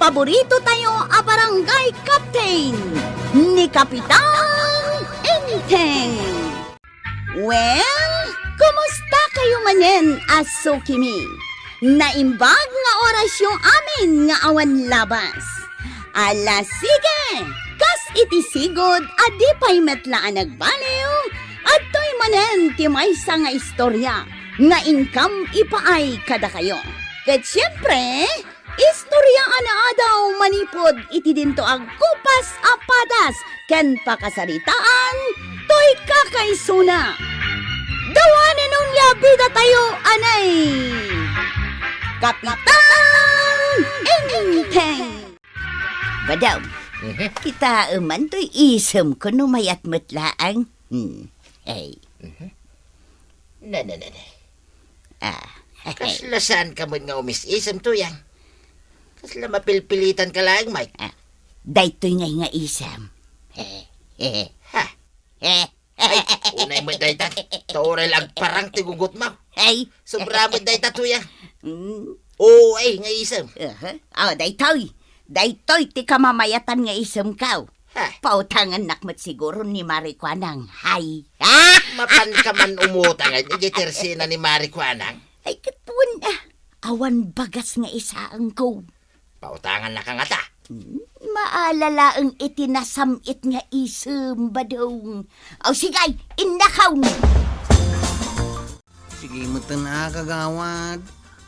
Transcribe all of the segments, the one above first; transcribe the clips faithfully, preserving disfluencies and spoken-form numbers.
Paborito tayo a barangay captain, ni Kapitan Enteng. Well, kumusta kayo manen a sukimi? Naimbag nga orasyo amin nga awan labas. Ala, sige! Kas iti sigud a di pay met la a nagbaliw, adtoy manen ti maysa nga istorya nga inkam ipaay kadakayo. Ket siempre, istorya a naadaw manipud iti dinto agkupas a padas ken pakasaritaan toy kakaisuna. Dawanen onia bidatayo anay Kapitan Enteng. Badaw, Mhm. Kitaem man toy isemko no mayat met laeng. Hmm. Hey. Mhm. Ne, ne, ne, ne. Ah. Kasla saanka met nga umis-isem, Tuyang? Kasla mapilpilitanka laeng, Mike? Ah, daytoy ngay nga isem. He, he. Ha? He. Ay, unay met dayta. Ta uray la agparang ti gugutmo. Ay. Sobra met dayta, Tuyang. Mm. Oo, ay, nga isem. Aha. Oh, daytoy. Daytoy ti kamamayatan nga isemko. Ha? Pautangannak met siguro ni Mari Kuanang. Hay. Ah! Mapanka man umutang idiay tersena ni Mari Kuanang? Ay, ket wen, ah, awan bagas nga isaangko. Pautangannaka ngata? Hmm, maala laeng iti nasam-it nga isem, Badong. Aw, sige, innakawmi. Sige metten a, kagawad.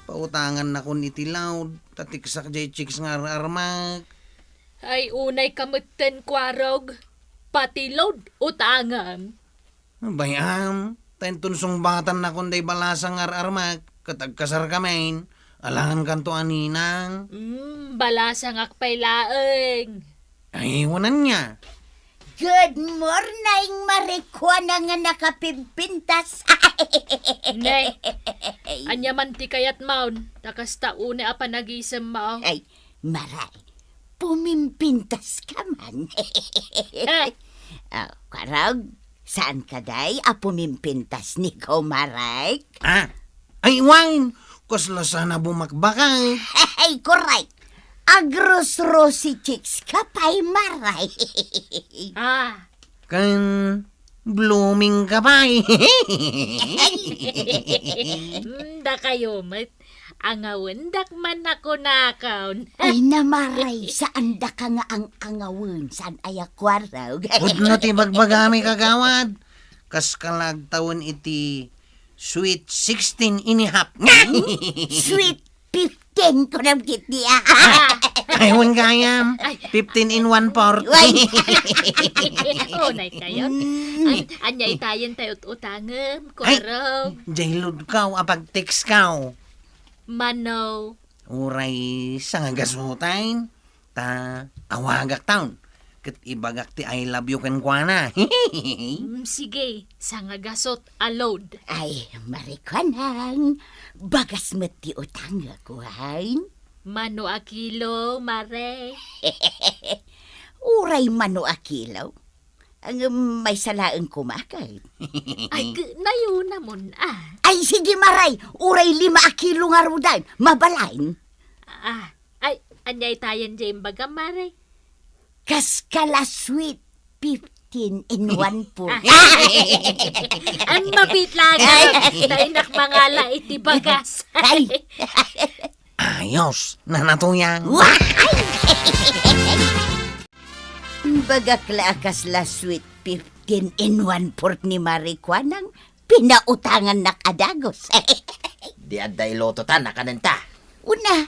Pautangannakon iti load, ta tiksak jay chicks nga ar-armak. Ay, unayka metten, Kuarog. Pati load, utangam. Bay-am, ta inton sungbatannakon day balasang nga ar-armak, ket agkasarkamin, alangankanto a ninang. Mm, balasangak pay laeng. Ay, wen ania. Good morning, Mari Kuanang nga nakapimpintas. Ne, ania man ti kayatmon? Ta kasta unay a panagisemmo. Ay, Maray, pumimpintaska man. Eh. Oh, Kuarog, saanka day a pumimpintas ni Kumarek? Ah, ay, wen, kasla saan a bumakbaket. Ay, correct. Agrusrusi chicks ka pay, Maray. Ah, Ken blooming ka pay. Hmm, dakayo met. Angawendak man a kunakon. Ay, Maray, saandaka nga ang-angawen, saan aya, Kuarog? Pudno ti bagbagami, kagawad. Kas ka la agtawen iti sweet sixteen and a half. Sweet fifteen, kunam ketdi, ah. Ay, wen gayam. Ay. Fifteen and one fourth. Way. Unaykayo. Mm. Ay, ania itayen ti ut-utangem, Kuarog? Jay loadko a pag-textko. Mano? Uray sangagasutay. Ta awagakton, ket ibagak ti I love you kenkuana. Mm, sige, sangagasut a load. Ay, Mari Kuanang, bagas met ti utangek, wen? Mano a kilo, Mare? Uray mano a kilo. Ngem maysa laeng koma ket. Ay, nayunamon, ah. Ay, sige, Maray, uray lima a kilo ngaruden, mabalin. Ah, ay, ania itayen jay imbagam, Maray? Kas ka la sweet fifteen and one fourth. Ah. Ay, mapit lang, ah. Daynak mangala iti bagas. Ay. Ayos, nanatuyang. Wa-, ay! Imbagak la a kasla sweet fifteen and one fourth ni Mari Kuanang, pinautangannak a dagus. Di adda ilutotan a kanenta. Una,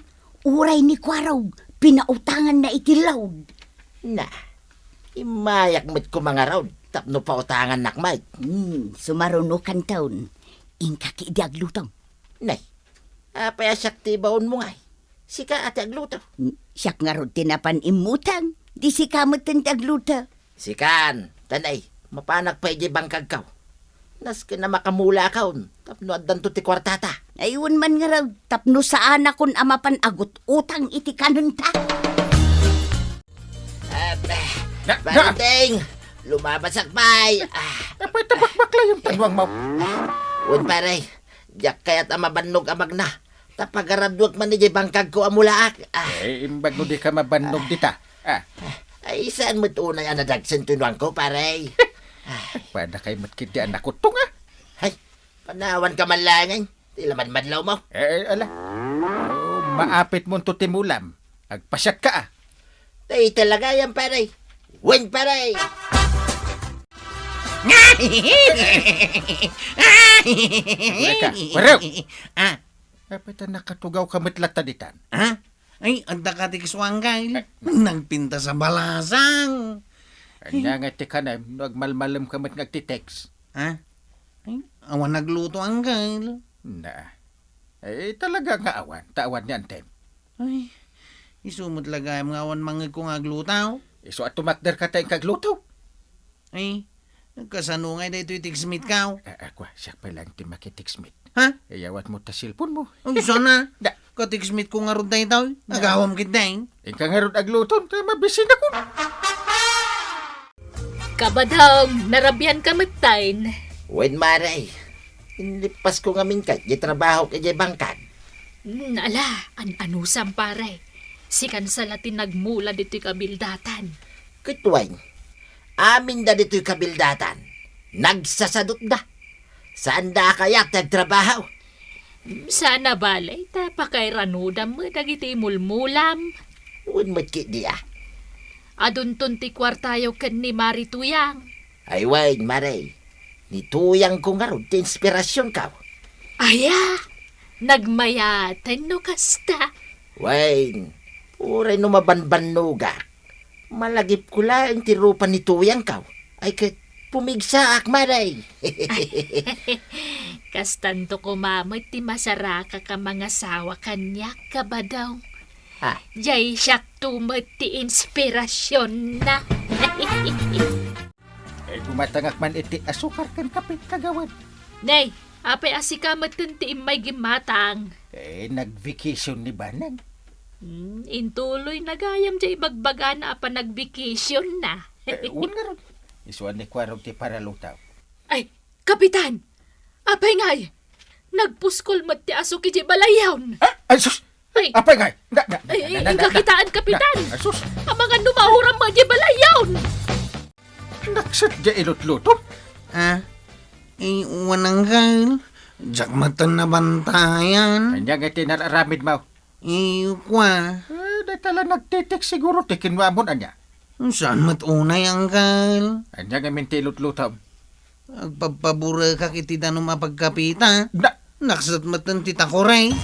uray ni Kuarog, pinautanganna iti load. Na, immayak met koma ngarud tapno pautangannak met. Hmm, sumarunokanton. Inka ketdi agluto. Nay, apay a siak ti ibaonmo ngay? Sika a ti agluto. Hmm, siak ngarud ti napan immutang. Di sika metten ti agluto. Sikan, tanay, mapanak pay idiay bangkagko. Nasken a makamulakon tapno addanto ti kuartata. Ay, wen man ngarud, tapno saanakon a mapan agut-utang iti kanenta. Aba, na, na. Barendeng, lumabasak pay. Ah. Apay ta bakbaklayem ti anuang ma- Wen, pare, diak kayat a mabannog a magna. Ta pagaraduek man idiay bangkagko a mulaak. Ah. Eh, imbag no dika mabannog dita. Ah. Ay, saan met unay a nadagsen ti nuangko, pare? Padakay met ketdi a nakutong, ah. Ay, panawanka man laengen. Ti lamadmadlaw mo. Eh, ala. Oh, maapit mo to ti mulam. Agpasiatka, ah. Tay talaga yan, pare. Wen, pare. Agurayka, warok. Ah. Apay ta nakatugawka met latta ditan? Ha? Ay, adda ka ti kisuangkay. Eh. Nagpintas a balasang. Ania nga ti kanem no agmalmalemka met nga agti-text? Ha? Ay, awan nagluto, angkel. Na. Eh, talaga nga awan. Ta awan ni Antem. Ay, isu met la gayam nga awan mangngegko nga agluto. Isu a tumakderka ta inka agluto. Ay, kasano ngay daytoy text meet ka? Ah, ah, kua, siak pay laeng ti makitext meet. Ha? Iyawat mo ta cellphone mo. Ay, sana. Da. Ka-text meet ko ngarud daytoy. Da. Agawam ketdi. Inka ngarud agluto, ta mabisinakon. Kabadong, narabianka metten. Wen, mare. Inlippasko ngamin kayat di trabahok idiay bangkag. Hmm, ala, an-anusam, pare. Sikan sa la ti nagmula ditoy kabildatan. Ket wen, aminda ditoy kabildatan, nagsasadutda. Saanda a kayat ti agtrabaho. Sana bale, ta pakairanudam met dagiti mulmulam. Wen met ketdi a. Adunton ti kuartayo ken ni Mari Tuyang. Ay wen, mare. Ni Tuyangko ngarud ti inspirasionko. Aya, nagmayaten no kasta. Wen, uray no mabanbannogak, malagipko laeng ti rupa ni Tuyangko. Ay ket, pumigsaak, mare. Kastanto koma met ti masarakak a mangasawa kaniak, Kabadong. Ah. Diay siakto met ti inspirasionna. Eh, gumatangak man iti asukar ken kape, kagawad. Nay, apay a sika metten ti immay gimmatang? Eh, nag-vacation ni Banang. Hmm, intuloy na gayam diay ibagbagana a panag-vacation na. Eh, wen ngarud. Isuan ni Kuarog ti paralutaw. Ay, Kapitan! Apay ngay? Nagpuskol met ti asuk idiay balayyon. Ah, ay, sus! Ay. Apay ngay? Na, na, na, Ay, na, na, inka na, kitaan, na, Kapitan! Ay, sus! Amangan no mauram met idiay balayyon! Naksat diay ilutluto? Ah? Eh, wen, angkel. Diak metten nabantayan. Ania nga ti nararamid mo? Eh, kua. Eh, dayta la nagtitext siguro ti kinwamon, ania? Saan met unay, angkel? Ania ngamin ti ilutlutom? Agpabpaburekak iti danum a pagkapita. Na- Naksat metten ti takore.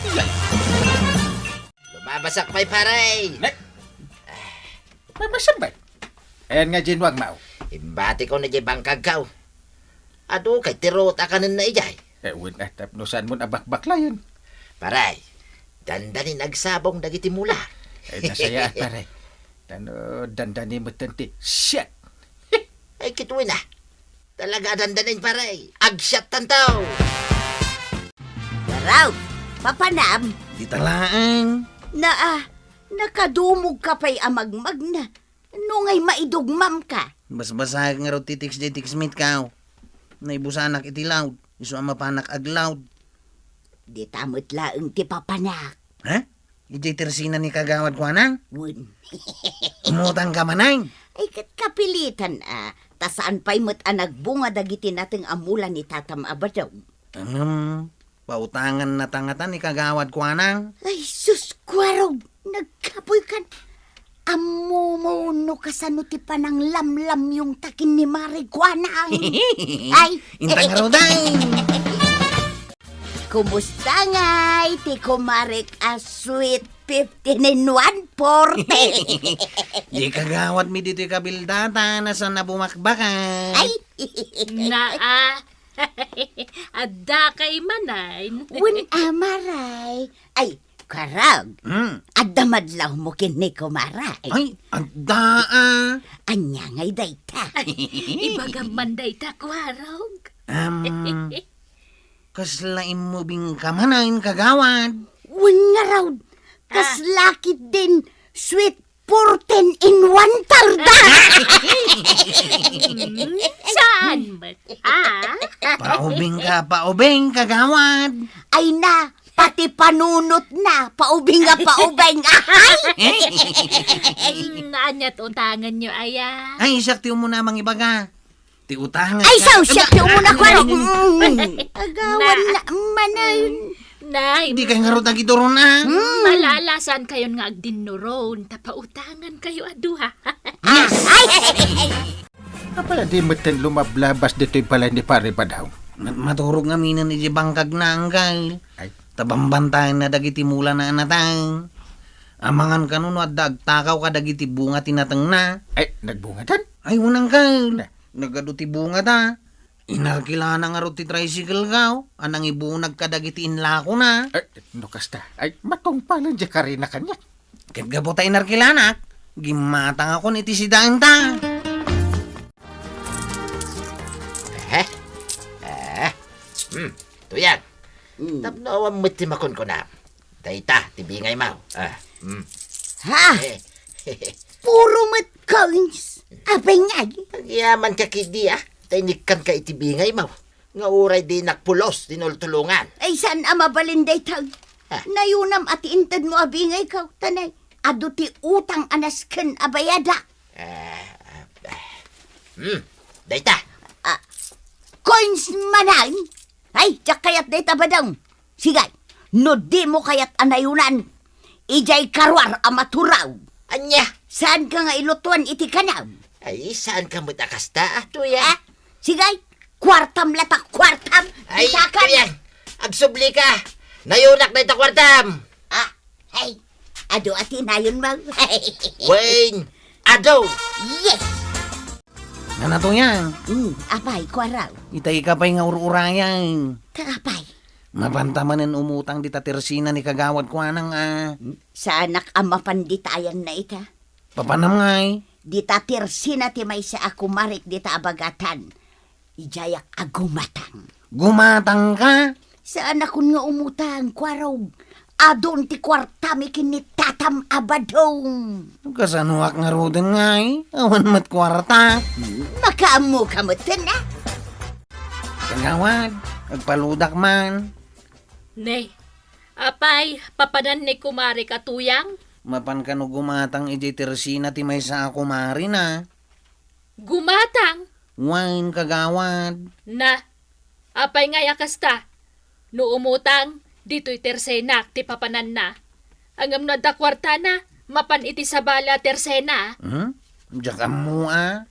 Lumabasak pay, pare. Ne- Mabasam ba? Ayan nga, Jinwang, mao. Imbatiko na di bangkagkaw. Adu kay ti ruot a kanenna idiay. Eh, wen, ah, tapno saan mon abakbaklayen? Paray, dandanin agsabong dagiti mula. Eh, nasayaat, paray. Tano, dandani met ti siat. Ay, kitwin, ah. Talaga dandanin, paray. Agsiat tanto. Daraw, papanam. Di talaeng. Naa, nakadumog ka pay a magmagna. No ngay maidugmam ka. Basbasaek ngarud ti text diay text meet ka. Naibusanak iti loud. Isu a mapanak ag-loud. Dita met laeng ti papanak. Ha? Idiay tersina ni Kagawad Kuanang? Wen. Umutang ka manen? Ay, ket kapilitan a. Ta saan pay met a nagbunga dagiti nateng a mula ni Tatam a Badong. Ngem, pautangan na ta ngata ni Kagawad Kuanang. Ay, sus, Kuarog, nagkapoy kan. Ammo mo no kasano ti pananglamlamyong ta ken ni Mari Kuanang. Ay. Intang ruday. Kumusta ngay ti kumarek a sweet fifteen in one forty? Di kagawad mi ditoy kabildatan a saan a bumakbakan. Ay. Naa. Adda kay manen. Wen, amaray. Ay, Kuarog. Hmm. Adda madlaw mo ken ni Kumaray. Ay, adda, ah. Ania ngay dayta? Ibagam man dayta, Kuarog. Am, kasla immubing ka manen, kagawad? Wen ngarud. Ah. Kasla ketdin sweet fourteen in one tarda. Hmm, saan met? Ah? Paubing ka, paubing, kagawad. Ay na, Pati panunotna, paubing nga paubing. Ay! Mm, ania ti utanganyo, aya? Ay, siak ti umuna mangibaga. Ti utangan. Ay, siak ti umuna, kuarog. Mm. Agawan na, manay. Nay, dikay ngarud agiduron, a. Mm. Malalasan kayon nga agdinnuron, ta pautangan kayo a dua. Ah, ay! Apay a di metten lumablabas ditoy balay ni Pare Badaw? Mat-, maturog ngamin idiay bangkagna, anggal. Ay. Ta bambantayanna dagiti mulana a nateng. Amangan kano no adda agtakaw kadagiti bunga ti natengna. Ay, nagbungadan? Ay, wen, anggal. Na. Nagadu ti bungada. Inarkilana ngarud ti tricycle-ko a nangibunag kadagiti inlakona. Ay, no kasta, ay, matungpalen diay karina kaniak. Ket gapu ta inarkilanak, gimmatangakon iti sidaenta. Eh? Eh? Hmm, Tuyang. Hmm. Tapno awan met ti makunkuna. Dayta ti bingaymo. Ah, hmm. Ha? Eh. Puro met coins. Apay ngay? Agyamanka ketdi, a. Ta inikkanka iti bingaymo. Nga uray dinak pulos ti nultulongan. Ay, saan a mabalin dayta? Ah. Nayunam a ti intedmo a bingayko, ta nay, adu ti utang a nasken a bayadak. Ah, ah, ah. Hmm, dayta. Ah, coins manen? Ay, diak kayat dayta, Badong. Sige, no dimo kayat a nayunan, idiay karuar a maturaw. Ania? Saanka nga ilutuan iti kanam? Ay, saanka met a kasta, a, Tuyang? Ah, sige, kuartam latta, kuartam. Ay, itakan. Tuyang, agsublika. Nayunak dayta kuartam. Ah, ay, adu a ti nayunmo. Wen, adu. Yes. Ngana, Tuyang? Hmm, apay, kuarog? Itay ka pay nga ur-urayan. Ta apay? Mapanta manen umutang dita tersina ni Kagawad Kuanang, a. Hmm, saanak a mapan dita ayanna ita. Papanam ngay? Dita tersina ti maysa a kumarek dita a bagatan. Idiayak a gumatang. Gumatangka? Saanakon nga umutang, kuarog. Adun ti kuartami ken ni tatam a Badong. Kasanoak ngaruden ngay? Awan met kuarta. Makaammoka metten, a? Kagawad, agpaludak man. Ne, apay, papanan ni kumarek a Tuyang? Mapan kano gumatang idiay tersina ti maysa a kumarena. Gumatang? Wen, kagawad. Na, apay ngay a kasta? No umutang, ditoy tersenak ti papananna. Ngem no adda kuartana, mapan iti sabali a tersena. Hmm? Diak ammo, a.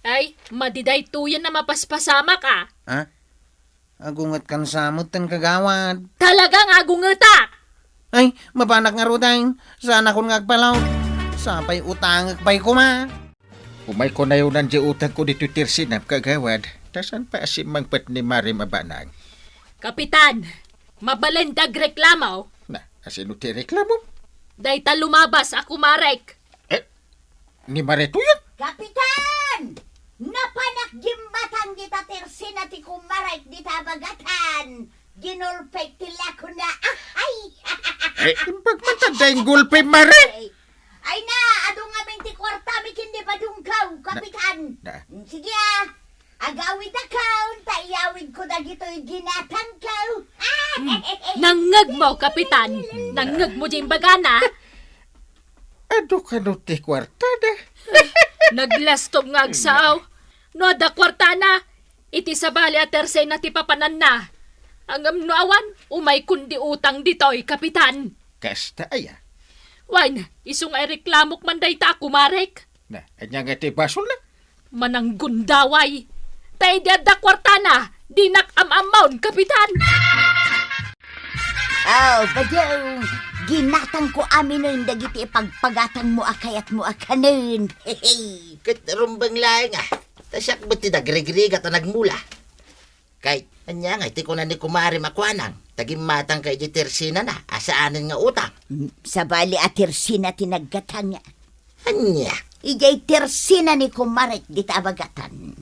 Ay, madi daytoyen a mapaspasamak, a. A? Agungetkan sa metten, kagawad. Talaga nga agungetak! Ay, mapanak ngaruden. Saanakon nga agpalaw. Sapay utangek pay koma. Umayko nayunan diay utangko ditoy tersenam, kagawad. Ta saan pay a simmangpet ni Marem a banag? Kapitan, mabalin ti agreklamo? Na, asino ti reklamo? Dayta lumabas a kumarek. Eh, ni Mare Tuyang? Kapitan! Napanak gimmatang dita tersena ti kumarek dita a bagatan. Ginulpek ti lakona. Ahay! Eh, imbag man ta dayng gulpi, Mare. Ay na, adu ngamin ti kuartami ken ni Badongko, Kapitan. Na, na. Sige, a. Agawidakon, ta iyawidko dagitoy ginatangko. Hmm. Nangngegmo, Kapitan. Nangngegmo diay imbagana. Adu kano ti kuartada? Naglastom nga agsao. No adda kuartana, iti sabali a tersena ti papananna. Ngem no awan, umaykon di utang ditoy, Kapitan. Kasta aya? Wen, isu nga ireklamok man dayta a kumarek. Na, ania nga ti basolna? Mananggundaway. Ta idi adda kuartana, dinak am-ammon, Kapitan. Oh, Badong, ginatangko aminen dagiti ipagpagatangmo a kayatmo a kanen. Hehe. Ket rumbeng laeng, a. Ta siak met ti nagrigrigat a nagmula. Kay, ania ngay ti kuna ni Kumare Makuanang, ta gimmatangka idiay tersenana a saanen nga utang? Mm, sabali a tersena ti naggatang. Ania? Idiay tersena ni Kumarek dita a bagatan.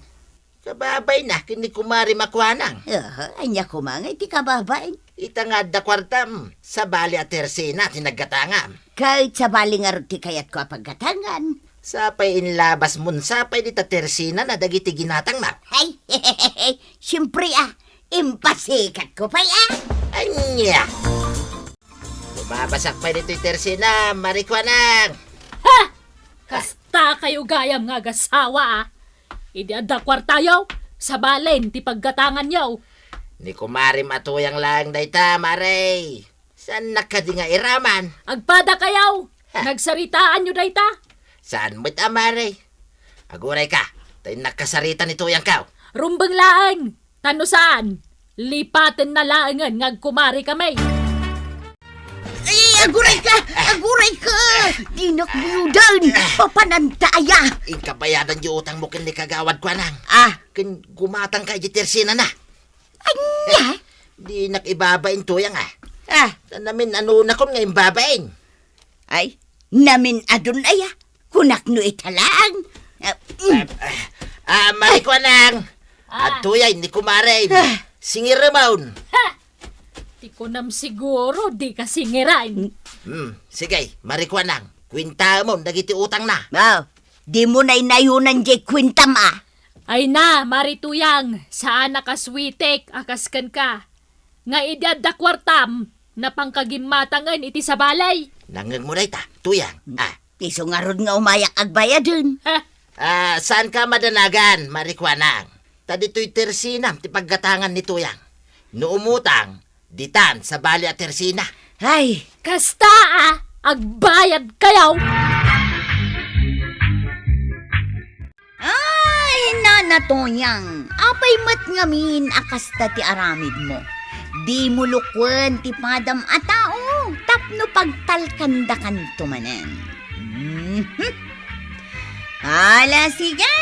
Kababayna ken ni Kumare Makuanang. Aha, ania koma ngay ti kababain? Ita nga adda kuartam, sabali a tersena ti naggatangam. Ket sabali ngarud ti kayatko a paggatangan. Sapay inlabasmon sapay dita tersenana dagiti ginatangna. Ay, siempre, a, impasikatko pay, a. Ania? Mabasak pay ditoy tersina, Mari Kuanang. Ha! Kasta kayo gayam nga agasawa, a. Idi adda kuartayo, sabalen ti paggatanganyo. Ni kumarim a Tuyang laeng dayta, Mare. Saannak kadi nga iraman? Agpada kayo! Ha? Nagsaritaanyo dayta? Saan met a, Mare? Aguray ka, ta innak kasarita ni Tuyang kaw. Rumbeng laeng! Tano saan? Lipaten na laengen nga agkumari kami. Ay, aguray ka! Aguray ka! Dinak buyudan! Papananta aya! Inka bayadan di utang mo ken ni Kagawad Kuanang. Ah. Ken gumatang ka iti tersina na. Anya? Dinak ibabain Tuyang, a. Ah. Namin ano nakon nga imbabain. Ay, namin adun aya. Kunak no italang. Ah, mm. Ah, ah, Mari Kuanang. Ah. Adtoy ni kumare. Ah. Singiremon. Ha! Ti kunam siguro, di ka singiran. Hmm, sige, Mari Kuanang. Kuentamon dagiti utang na. Oh, di mo nainayunan di kuentam, a. Ay na, Mari Tuyang, saan a kaswitek a kas kenka. Nga idi adda kuartam, napangkagimmatangen iti sabali. Nangngegmo dayta, Tuyang. Ah. Isu ngarud nga umayak agbayaden. Ha? Ah, saan ka madanagan, Mari Kuanang? Ta ditoy tersinam ti paggatangan ni Tuyang. No umutang, ditan sabali a tersina. Ay! Kasta a, agbayad kayo! Ay, Nana Tuyang, apay met ngamin a kasta ti aramidmo? Dimo lukuen ti padam a tao tapno pagtalkandakanto manen. Mhm. Ala, sige.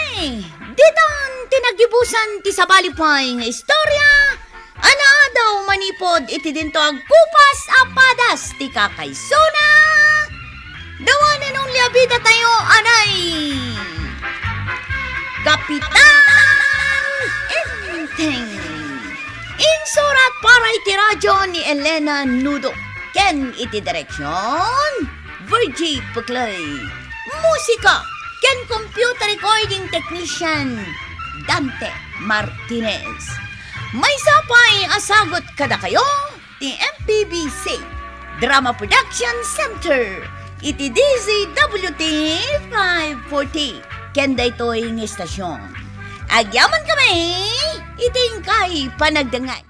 Ditan ti nagibusan ti sabali pay nga istorya a naadaw manipud iti dinto agkupas a padas ti kakaysona. Dawanen only a bida tayo, anay! Kapitan Enteng. Insurat para iti radyo ni Elena Nudo. Ken iti direksyon, Virgie Puclay. Musika ken computer recording technician, Dante Martinez. Maysa pay a sagut kadakayo ti M P B C Drama Production Center iti D Z W T five forty ken daytoy nga istasyon. Agyaman kami iti inkay panagdengngeg.